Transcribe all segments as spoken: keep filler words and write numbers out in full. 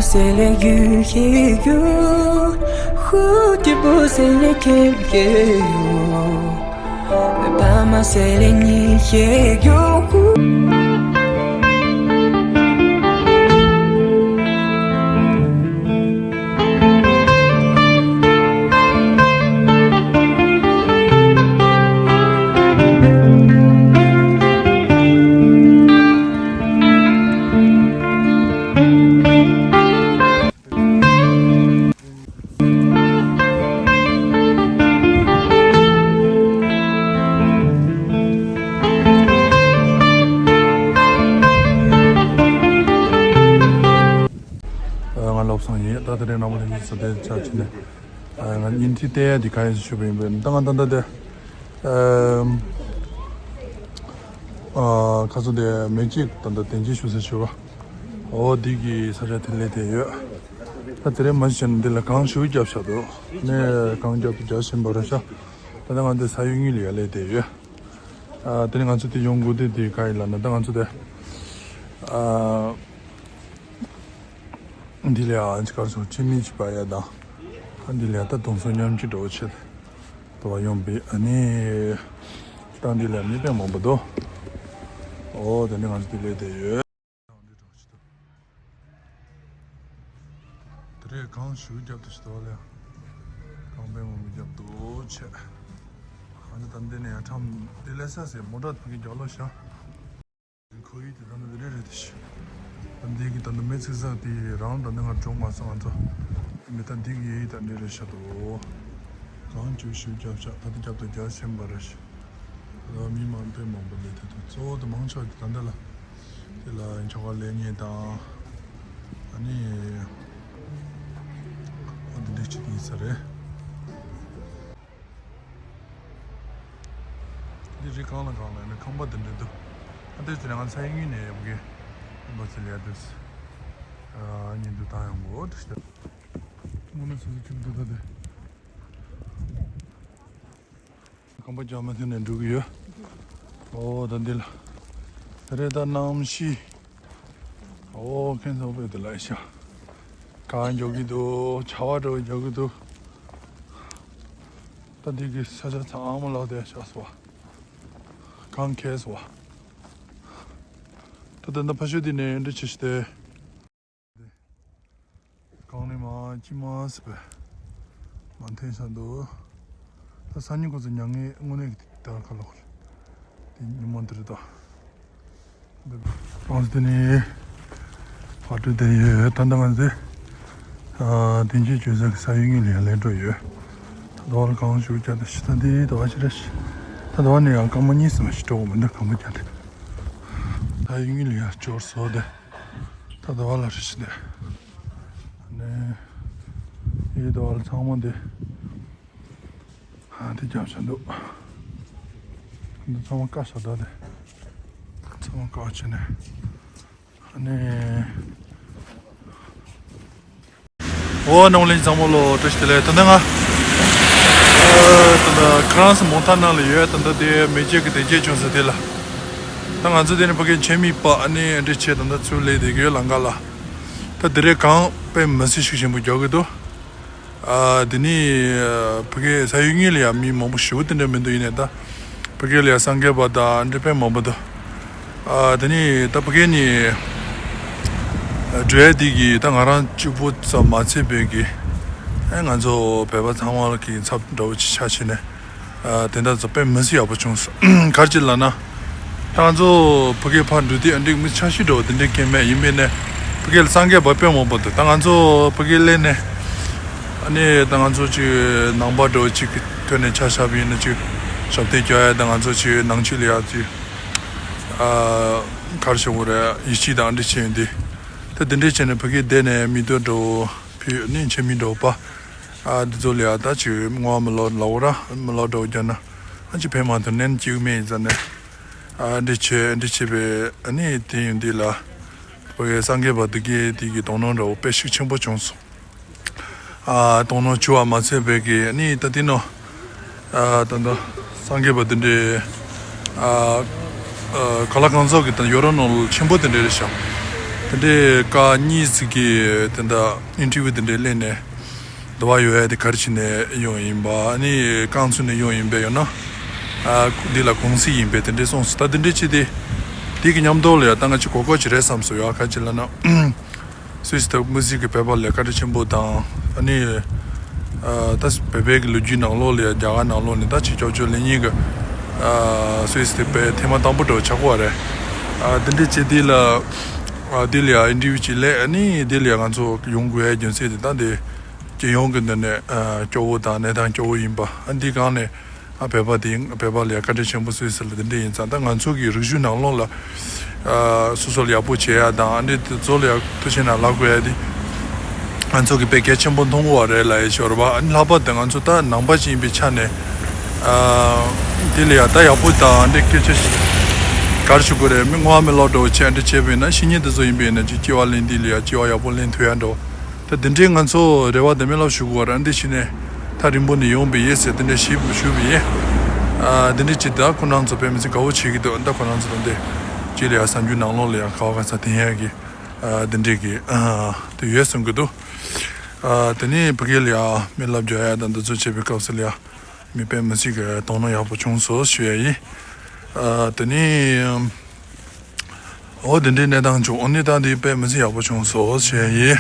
C'est les yeux qui jouent, route pour c'est les quais. Pas ma c'est les nids qui jouent. ང་བློ་བཟང་ཡིན། ད་དེ་རིང་རྣམ་པ་ལྷན་རྒྱས་ཚོ་དེ་ཆ་ཕྱིན་ནས། ང་བརྙན་འཕྲིན་བལྟས་ཡ་འདི་ག་ཡིན་ཞུས་པ་ཡིན་པས། ད་ང་ད་ལྟ་དེ་ཁ་སོ་དེ་མེ་ལྕེ་ད་ལྟ་གདན་འཇགས་ཞུ་ས་ཞུ་བ། འོ་འདི་གི་ས་ཆ་དེ་སླེབས་བསྡད་ཡོད། ད་དེ་རིང་མ་གཞི་ནས་འདི་ལ་གངས་ཞེ་པོ་བརྒྱབ་བཞག་འདུག་ནས་གངས་རྒྱབ་ཏུ་རྒྱག་བཞིན་པ་རེད་ཤག་ད་ལྟ་ང་འདི་ས་ཡུལ་དངོས་ལ་ཡར་སླེབས་བསྡད་ཡོད། ཨ་དེ་ནས་ང་ཚོ་དེ་ཡོང་དགོས་དེ་དེ་ག་ཡིན་ལབ་ན། ད་ང་ཚོ་དེ་ཨ་འདི་ལ་ཡ་ཅི་གར་སོང་ཁྱིམ་མི་ཅིག་པ་ཡ་དང་། ཨ་འདི་ལ་ཡ་ད་གདོང་སོ་མཉམ་གཅིག་འགྲོ་ཆེད་དུ་བ་ཡོང་པའི། ཨ་ནི་ད་འདི་ལ་མི་དཔེ་མང་པོ་འདུག་འོ་དེ་ནས་ང་ཚོ་དེ་སླེབས་བསྡད་ཡོད། དེ་རེད། གངས་ཞེ་པོ་རྒྱབ་འདུག་ཞེ་པོ་ལ། གངས་དཔེ་མང་པོ་རྒྱབ་འདུག་བྱས། ཨ་ནི་ད་འདི་ནས་ཡར་ཁྲམ་འདི་ལས་ས་སེ་མོ་ཊ་ཕ་གི་རྒྱབ་ལོགས་བཞག་ཁོ་ཡི་དེ་ད་ནི་དེ་རེད་རེད་དེ་ཤི། ད་འདི་གི་ད་ནི་མེ་ཚིག་ས་དེ་རང་ད་ནི་ང་འགྲོ་མ་སོང་ང་ཚོ། མི་ད་འདི་གི་ཡི་ད་འདི་རེད་ཤ་དོ། གངས་ཞེ་པོ་ཞེ་པོ་རྒྱབ་ཤག་ད་ལྟ་རྒྱབ་ཏུ་རྒྱ་ཆེན་པ་རེད་ཤི། ད་མི་མང་དཔེ་མང་པོ་ལས་དེ་དུ་གཙོ་བོ་དེ་མང་ཆོག་གི་ད་འདི་ལ། དེ་ལ་ཁྱོ་ག་ལས་ཉེ་དང་། ཨ་ནི་ཨ་འདི་འདྲ་ཅིག་ཡིན་ས་རེད། འདི་རི་གང་ལ་གང་ལ་ཡིན་ན་ཁང་པ་འདི་འདྲ་འདུག་ཨ་འདྲ་བྱས་ན་ང་ཚ་ཡི་ངོས་ནས་ཡོང་གི་ཡིན་པ་ཚོ་ལ་ཡ་འདུག་ཨ་ཉིན་དུ་བཏང་ཡོང་གོ་འདུག་ཤག་དངོས་གནས་སོ་སོ་ཁྱིམ་དུ་ད་དེ། ཁང་པ་རྒྱག་མ་ཐུབ་ནས་འགྲོ་གི་ཡོད། ཨོ་ད་འདི་ལ་རེད་ད་གནམ་གཤིས། ཨོ་ཁྱེད་ཚོ་བོད་དུ་ལ་ཤ། གངས་རྒྱག་གི་འདུག་ཆར་པ་འདྲ་བོ་རྒྱག་གི་འདུག་ད་འདི་གི་ས་ཆ་ཚང་མ་ལོག་བསྡད་ཤག་སོ། གངས་ཁེལ་སོ། ད་ད་ད་ཕ་ཤུལ་འདི་ནས་འདྲ་ཆེ་ཤི་སྟེ། གངས་ནི་མ་ཅི་མ་སི་པས་མ་འཐེན་ས་འདུག་ད་སང་ཉིན་ཁོ་ཚོ་མྱ་ངན་དངོས་གནས་ཀྱི་དེ་ལྟར་ཁ་ལོག་རེད། དེ་ཉི་མ་འདི་རེད་ད། གངས་སི་དེ་ནི་ཕར་འགྲོ་བསྡད་ཡོད། ད་ལྟ་ང་ཚོས་ཨ་དེང་ཆེན་བྱོན་ས་གི་ས་ཡུལ་དངོས་ལ་ཡར་ལེན་འགྲོ་ཡོད། ད་ལྟ་བར་གངས་ཞུ་བརྒྱབ་ད་ཤི་ད་འདི་ད་བ་ཤི་ར་ཤི། ད་ལྟ་བ་ནི་ཡང་སྐར་མ་གཉིས་ཙམ་ཞིག་འགྲོ་གི་མི་འདུག་གངས་པ་རྒྱག་དེ། ད་ཡུལ་དངོས་ལ་ཡར་འབྱོར་སོང་སྟེ། ད་ལྟ་བ་ལ་རེ་ཞིག་འདི། ནས། ཡིད་དོ་བ་ལ་ཚང་མ་འདི། ཨ་འདི་རྒྱབ་ཆ་འདུག་འདི་ཚང་མ་ཀ་ཤ་ད་དེ། ཚང་མ་ཀ་ཆེ་ནས། ནས། ཨོ་ནང་ལན་ཚང་མ་ལོ་བཀྲ་ཤིས་བདེ་ལེགས། ད་ལྟ་ང་། ཨ་ད་ལྟ་ཁ་རང་སི་མོང་ཐང་ནང་ལ་ཡོད། ད་ལྟ་དེ་མེ་ལྕེ་གི་དེ་རྗེས་བྱུང་ས་དེ་ལ། ད་ང་ཚོ་དེ་ནི་ཕ་གི་ཁྱིམ་མི་པ་ཨ་ནི་འདྲི་ཆེ་ད་ལྟ་ཚུར་སླེབས་བསྡད་ཀྱི་ཡོད་ལམ་ཁ་ལ། ད་དེ་རེད་གངས་དཔེ་མི་སྲིད་ཤུགས་ཆེན་པོ་རྒྱག་གི་འདུག་ཨ་དེ་ནི་ཕ་གི་ས་ཡུལ་དངོས་ལ་ཡང་མི་མང་པོ་ཞེ་པོ་དེ་འདྲ་མི་འདུག་ཡིན་ནའི་ད་ཕ་གི་ལ་ཡང་སངས་རྒྱས་པ་དང་འདྲ་དཔེ་མང་པོ་འདུག་ཨ་དེ་ནི་ད་ཕ་གི་ནི་འགྲོ་ཡ་དེ་གི་ད་ང་རང་གཅིག་པོ་ཙམ་མ་ཚད་པའི་གི་ཨ་ང་ཚོ་བོད་པ་ཚང་མ་གི་ཚབ་འདྲ་བོ་ཅིག་ཆགས་བྱས་ནས། ཨ་དེ་འདྲ་ཚོ་དཔེ་མི་སྲིད་ཡག་པོ་བྱུང་སོང་། ག་རེ་བྱས་ལབ་ན། ད་ང་ཚོ་ཕ་གིར་ཕར་འགྲོ་དུས་ཨ་འགྲིག་མི་འཆར་གཞི་འདྲ་བོ་དེ་འདྲ་སྐྱེས་མེད། ཡིན་པས་ནས་ཕ་གི་ལ་སངས་རྒྱས་པ་དཔེ་མང་པོ་འདུག་ད་ང་ཚོ་ཕ་གིར་སླེབས་ནས་ཨ་ནི་ད་ང་ཚོ་ཅིག་ནང་པ་འདྲ་བོ་ཅིག་གི་ཐོག་ནས་ཆ་བཞག་པ་ཡིན་ན་ཅིག་ཞབས་བརྟན་རྒྱག་ཡ་དང་ང་ཚོ་ཅིག་ནང་ཆོས་ལ་ཡ་ཅིག་ཨ་ག་རེ་ཞུ་དགོས་རེད། ཡིད་ཆེས་དང་ཨ་འདྲ་བྱས་ཡོང་དུས་ད་དེ་འདྲ་བྱས་ནས་ཕ་གིར་བསྡད་ནས་མི་སྡོད་འདྲ་བོ་ཕུད་ནས་ཁྱིམ་མི་འདྲ་བོ་པ། ཨ་འདི་ཚོ་ལ་ཡ་ད་ཅིག་བསྔོ་བ་མི་ལོ་ལོ་ར་མི་ལོ་འདྲ་བོ་རྒྱག་ན་ཨ་ཅིག་ཕན་མ་ཐོགས་ནན་གཅིག་མེད་ཡིན་ཙང་ནས། ཨ་འདི་བྱས་འདི་བྱས་པའི་ཨ་ནི་དེ་ཡིན་འདི་ལ་བོད་ཡ་སངས་རྒྱས་པ་འདི་གའི་དེ་གི་དོ་སྣང་འདྲ་བོ་དཔེ་ཤུགས་ཆེན་པོ་བྱུང་སོང་། ཨ་དོ་སྣང་བྱུང་བ་མ་ཚད་པའི་གི་ཨ་ནི་ད་དེ་ནོ། ཨ་ད་ད་སངས་རྒྱས་པ་འདི་འདྲའི་ཨ་ཨ་ག་ལ་གང་ཟག་གི་ད་ཡོ་རོབ་ནང་ལ་ཆེན་པོ་དེ་འདྲ་རེད་ཤག་དེ་འདྲའི་སྐར་གཉིས་ཙམ་གྱི་དེ་འདྲ་ཨིན་ཊར་བིའུ་དེ་འདྲའི་ལེན་ནས་འདི་བ་ཡོད་ཡ་དེ་ག་རེ་བྱས་ནས་ཡོང་ཡིན་པ། ཨ་ནི་རྐང་ཚུགས་ནས་ཡོང་ཡིན་པས་ཡོད་ན། ཨ་འདི་ལ་གུང་སེང་ཡིན་པས་དེ་འདྲའི་གསུངས་སོང་། ད་དེ་འདྲའི་བྱས་ཏེ་དེ་གི་མཉམ་དུ་ལ་ཡ་ད་ང་ཅིག་གོ་སྐབས་ཅིག་རེད་བསམ་སོང་ཡ། ག་ཅི་ལབ་ན། སུད་སི་དང་མི་སི་གི་བོད་པ་ལ་བཀའ་དྲིན་ཆེན་པོ་དང་། ཨ་ནི་ཨ་ད་བོད་པའི་གི་ལོ་རྒྱུས་ནང་ལོགས་ལ་ཡ་རྒྱ་གར་ནང་ལོགས་ནས་ད་ཅིག་སྐྱོབ་བཅོལ་ལེན་མཁན་གྱི་ཨ་སུད་སི་དེ་དཔེ་ཐེངས་མ་དང་པོ་འདྲ་བོ་ཆགས་ཀྱི་ཡོད་རེད། ཨ་འདི་འདྲའི་བྱས་དེ་ལ་ཨ་དེ་ལ་ཡ་ཨིན་ཊར་བིའུ་ཅིག་ལེན། ཨ་ནི་དེ་ལ་ཡ་ང་ཚོ་ཡོང་དགོས་ཡ་རྒྱུ་མཚན་དེ་ད་འདི་སྤྱི་ཡོངས་ཀྱི་འདི་ནས་ཨ་སྐྱོ་བོ་དང་གནས་སྟངས་སྐྱོ་བོ་ཡིན་པ། ཨ་འདི་སྒང་ནས། ཨ་བོད་པ་དེ་བོད་པ་ལ་ཡ་བཀའ་དྲིན་ཆེན་པོ་སུད་སི་ལ་དེ་འདྲ་ཡིན་ཙང་། ད་ང་ཚོ་གི་རིག་གཞུང་ནང་ལོགས་ལ་ཨ་སོ་སོ་ལ་ཡག་པོ་བྱེད་ཡ་དང་། ཨ་འདྲ་དེ་ཚོ་ལ་ཡ་ཐུགས་ཆེ་གནང་ལབ་དགོས་ཡ་དེ་ང་ཚོ་གི་དཔེ་གལ་ཆེན་པོ་མཐོང་གི་ཡོད་རེད་ལབ་ཡ་ཞོར་བ། ཨ་ནི་ལྷག་པར་དུ་ང་ཚོ་ད་ནང་པ་ཞིག་ཡིན་པའི་ཆ་ནས་ཨ་དེ་ལ་ཡ་ད་ཡག་པོ་དང་། ཨ་འདྲ་སྐད་ཆ་ག་རེ་ཞུ་དགོས་རེད། མི་བསྔོ་བ་མེད་ལབ་འདྲ་བོ་བྱས། ཨ་འདྲ་བྱས་པ་ཡིན་ན། བཤེས་གཉེན་དེ་ཚོ་ཡིན་པ་ཡིན་ན་ཅིག་སྐྱེ་བ་ལེན་དུས་ལ་ཡ་སྐྱེ་བ་ཡག་པོ་ལེན་ཐུབ་ཡ་འདྲ་བོ། ད་དེ་འདྲའི་ང་ཚོ་རེ་བ་དང་སྨོན་ལམ་ཞུ་དགོས་པ་རེད། འདི་བྱས་ནས་ཐག་རིང་པོ་ནས་ཡོང་བའི་ཡིན་ཟེར་དེ་འདྲ་ཞུས་ཞུས་པ་ཡིན། ཨ་དེ་འདྲ་ཅིག་ད་ཁོ་རང་ཚོ་དཔེ་མི་སྲིད་དགའ་བོ་བྱེད་ཀྱི་འདུག་ད་ཁོ་རང་ཚོ་ད་འདི་ཅིག་ལ་ཡ་གཟའ་མཇུག་ནང་ལོགས་ལ་ཡ་ག་བ་ག་ས་དེ་ཡ་གི་ཨ་དེ་འདྲའི་གི་ཨ་དེ་ཡོད་གསུང་གི་འདུག་ཨ་དེ་ནས་ཕ་གི་ལ་ཡ་མི་ལབ་རྒྱག་ཡ་དང་འདི་ཚོ་བྱེད་པའི་སྐབས་སུ་ལ་ཡ་མི་དཔེ་མི་སྲིད་གི་དོ་སྣང་ཡག་པོ་བྱུང་སོང་ཞུ་ཡ་ཡིན། ཨ་དེ་ནས། འོ་དེ་འདྲའི་གནས་སྟངས་བྱུང་། འོ་ནི་ད་འདི་དཔེ་མི་སྲིད་ཡག་པོ་བྱུང་སོང་ཞུ་ཡ་ཡིན།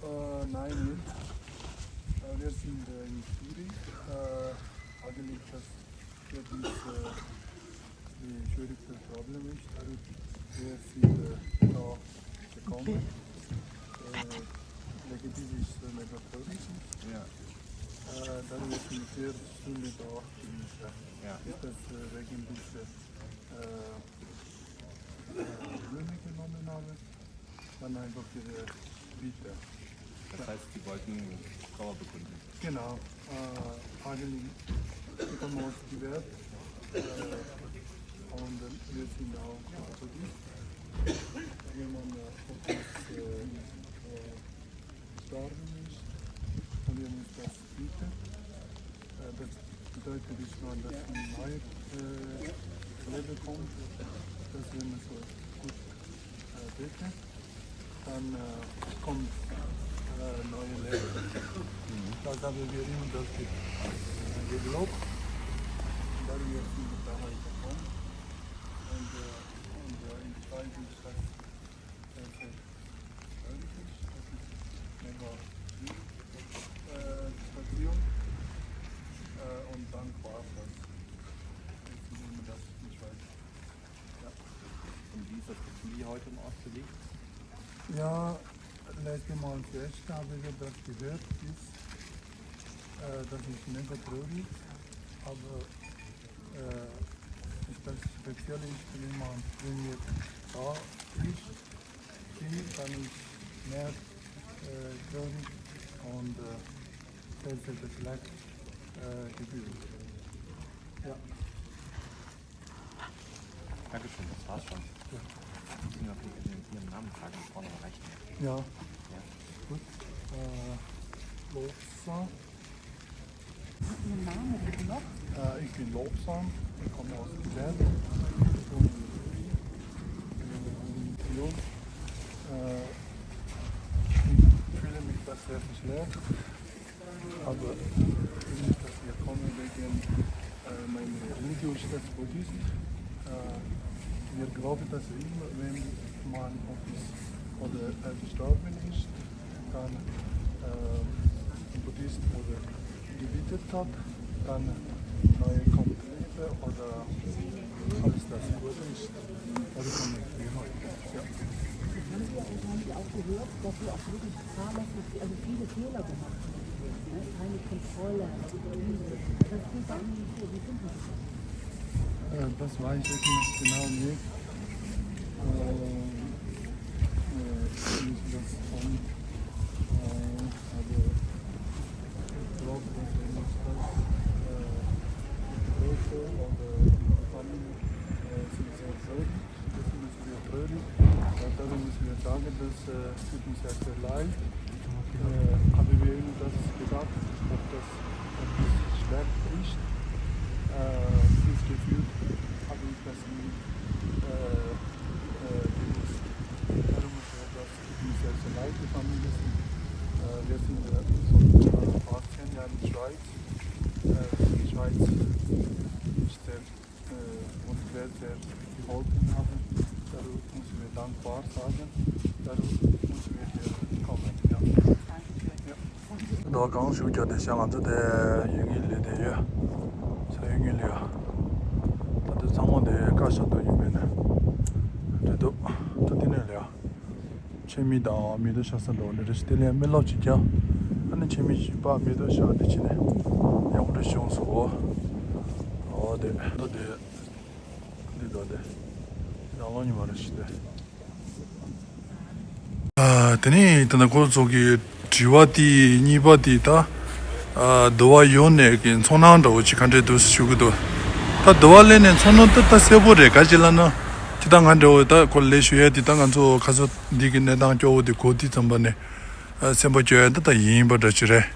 Äh, nein, nicht. Äh, wir sind, äh, in Zürich. Äh, eigentlich das für diese, äh, schwierigste Problem ist, weil wir sind, äh, da gekommen. Äh, wegen dieses, äh, Megatourismus. Ja. Äh, dann wir sind vier Stunden da gewesen. Ja. Ist das, äh, wegen dieser, äh, äh, Blumen genommen haben? Dann einfach ihre Bitte. Das heißt, Sie wollten Trauer bekunden? Genau. Äh, eigentlich ist der Mord gewährt. Äh, und wir sind auch Buddhist. Jemand, äh, Buddhist, äh, äh, gestorben ist. Und wir müssen das Bitte. Äh, das bedeutet, dass man das neue, äh, Leben kommt, dass wenn man so gut, äh, betet, dann, äh, kommt, äh, neue Leben. Das haben wir immer das ge-, äh, geglaubt. Dann wir sind da reingekommen. Und, äh, und, äh, in Freiburg ist das Äh, und dann war das. Jetzt nehmen wir das nicht weiter. Ja. Und wie ist das Gefühl, hier heute im Ort zu liegen? Ja, letztes Mal zuerst habe ich das gehört, ist, Äh, das ist mega traurig, aber äh, ist das speziell ist, wenn man, wenn wir da ist, sie, dann ist mehr äh, traurig und äh, sehr, sehr schlecht äh, gefühlt. Ja. Dankeschön, das war's schon. Ja. Sie noch Ihren Namen sagen, vorne reicht mir. Ja. Ja. Gut. Äh, Lobsang. Ihren Namen bitte noch? Äh, ich bin Lobsang, ich komme aus Tibet. Und, äh, ich fühle mich das sehr schlecht. Aber ich bin nicht, dass wir kommen wegen äh, meine Religion ist als Buddhist. Äh, wir glauben, dass immer, wenn man auf das, oder äh, gestorben ist, dann äh, Buddhist oder gebetet hat, dann neu kommt Liebe oder alles das Gute ist. Also kann man, ja. Haben Sie wahrscheinlich auch gehört, dass Sie auch wirklich fahrlässig, also viele Fehler gemacht haben, ne? Keine Kontrolle, das geht einem nicht so, wie finden Sie das? Äh, das weiß ich nicht genau nicht. Äh, äh, wie ist das von, äh, also, ich glaube, dass wenn ich das äh, Große oder Familie äh, sind sehr schön. Das müssen wir prüfen. Äh, darum müssen wir sagen, das äh, tut mir sehr, sehr leid. Äh, aber wir haben das gesagt, ob das etwas schlecht ist. Äh, dieses Gefühl habe ich das nie äh, äh, gewusst. Darum müssen wir das tut mir sehr, sehr leid, die Familie sind, äh, wir sind äh, so äh, fast zehn Jahre in der Schweiz. Äh, die Schweiz ist sehr äh, und wer sehr geholfen haben, darum müssen wir dankbar sagen. Darum müssen wir hier kommen. Ja. Ja. ད་གང་ཞུ་རྒྱུ་དེ་ཤ་ང་ཚོ་དེ་ཡུལ་དངོས་ལས་དེ་ཡོད། ས་ཡུལ་དངོས་ལས་ཡོད། ད་དེ་ཚང་མ་དེ་བཀའ་ཤག་ཏུ་ཡིན་པས་ན། འདྲེ་འདུག་ད་དེ་ནས་ལས། ཆེ་མི་དང་མེ་ཏོག་ཤ་ས་འགྲོ་ནས་རེ་ཞིག་དེ་ལས་མི་ལོག་ཅིག་ཀྱང་། ཨ་ནི་ཆེ་མི་ཞིག་པ་མེ་ཏོག་ཤ་དེ་ཕྱི་ནས་ཡང་རེ་བྱུང་སོ། འོ་དེ་ད་དེ་འདི་ད་དེ་ནང་ལོག་ཉི་མ་རེ་ཞིག་དེ། ཨ་དེ་ནས་ད་ནི་ཁོ་ཚོ་གི་དྲི་བ་དེ་གཉིས་པ་དེ་ད། ཨ་འདི་བ་ཡོང་ནས་ཀྱི་ཚོར་སྣང་འདྲ་བོ་ཅིག་ག་འདྲས་འདུག་ཞུ་གི་འདུག་ད་འདི་བ་སླེབས་ནས་ཚོར་སྣང་དེ་ད་གསལ་པོ་རེད། ག་ཅི་ལབ་ན། ཅི་ད་ང་འདྲ་བོ་ད་ཁོ་ལས་ཞུ་ཡས་དེ་ད་ང་ཚོ་ཁ་སོ་འདི་གི་གནས་སྟངས་སྐྱོ་བོ་དེ་གོ་དུས་ཙམ་པ་ནས། ཨ་སེམས་པ་སྐྱོ་ཡ་འདི་ད་ཡིན་པ་འདྲ་ཅིག་རེད།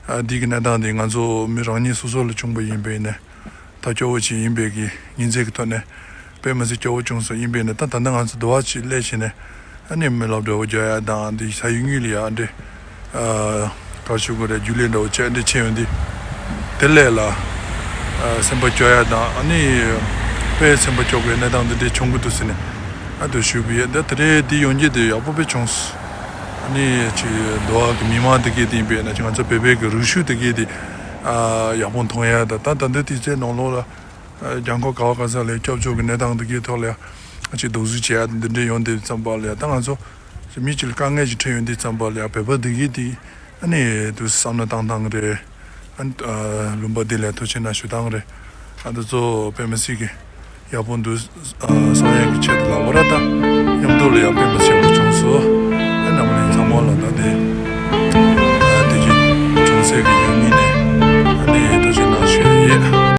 ཨ་འདི་གི་གནས་སྟངས་འདི་ང་ཚོ་མི་རང་ཉིད་སོ་སོ་ལ་བྱུང་པ་ཡིན་པས་ནས། ད་སྐྱོ་བོ་ཅིག་ཡིན་པའི་གི་ཉིན་མཚན་གི་ཐོག་ནས་དཔེ་མི་སྲིད་སྐྱོ་བོ་བྱུང་སོང་། ཡིན་པས་ནས་ད་ད་ལྟ་ང་ཚོ་འདི་བ་ཅིག་སླེབས་བྱས་ནས་ཨ་ནི་མི་ལབ་འདྲ་བོ་རྒྱག་ཡ་དང་འདི་ས་ཡུལ་དངོས་ལ་ཡ་འདྲེ། ཨ་ག་ཞུ་དགོས་རེད། རྒྱུས་ལས་འདྲ་བོ་བྱས་འདྲེ་བྱས་ཡོང་འདི། དེ་ལས་ལ་ཨ་སེམས་པ་སྐྱོ་ཡ་དང་ཨ་ནི་དཔེ་སེམས་པ་སྐྱོ་དགོས་གནས་སྟངས་འདི་འདྲས་བྱུང་གི་འདུག་ཟེར་ནས་ཨ་དུ་ཞུས་པ་ཡིན། ད་དེ་རེད། འདི་ཡོང་རྒྱུ་དེ་ཡག་པོ་དཔེ་བྱུང་སོང་། ཨ་ནི་ཅིག་འདི་བ་གི་མི་མང་དེ་གས་དེ་ཡིན་པས་ན་ཅིག་ང་ཚོ་བོད་པའི་གི་རུ་ཤུ་དེ་གས་དེ་ཨ་ཡག་པོ་མཐོང་ཡ་ད་ད་ད་འདི་དུས་ཚོད་ནང་ལོགས་ལ་ཨ་རྒྱལ་ཁབ་ག་བ་ག་ས་ལ་སྐྱབས་བཅོལ་གི་གནས་སྟངས་དེ་གས་ཐོག་ལ་ཡ་ཅིག་སྡུག་རུས་བྱེད་ཡ་འདི་འདྲས་ཡོང་དུས་ཙམ་པ་ལ་ཡ་ད་ང་ཚོ་མི་གཅིག་ལ་དཀའ་ངལ་ཅིག་འཕྲད་ཡོང་དུས་ཙམ་པ་ལ་ཡ་བོད་པ་དེ་གས་དེ་ཨ་ནི་དུ་བསམ་བློ་བཏང་སྟངས་རེད། ཨ་ནི་ཨ་ལུང་པ་འདི་ལ་ཐུགས་རྗེ་གནང་ཞུ་སྟངས་རེད། ཨ་འདི་ཚོ་དཔེ་མི་སྲིད་གི་ཡག་པོ་འདུག་ཨ་བསམ་ཡས་ཀྱི་ཆེད་དུ་ལབ་པ་ར། ད་མཉམ་དུ་ལ་ཡང་དཔེ་མི་སྲིད་པ་བྱུང་སོང་། ཨ་རྣམ་པ་ལྷན་ཚང་མ་ལ་ད་དེ་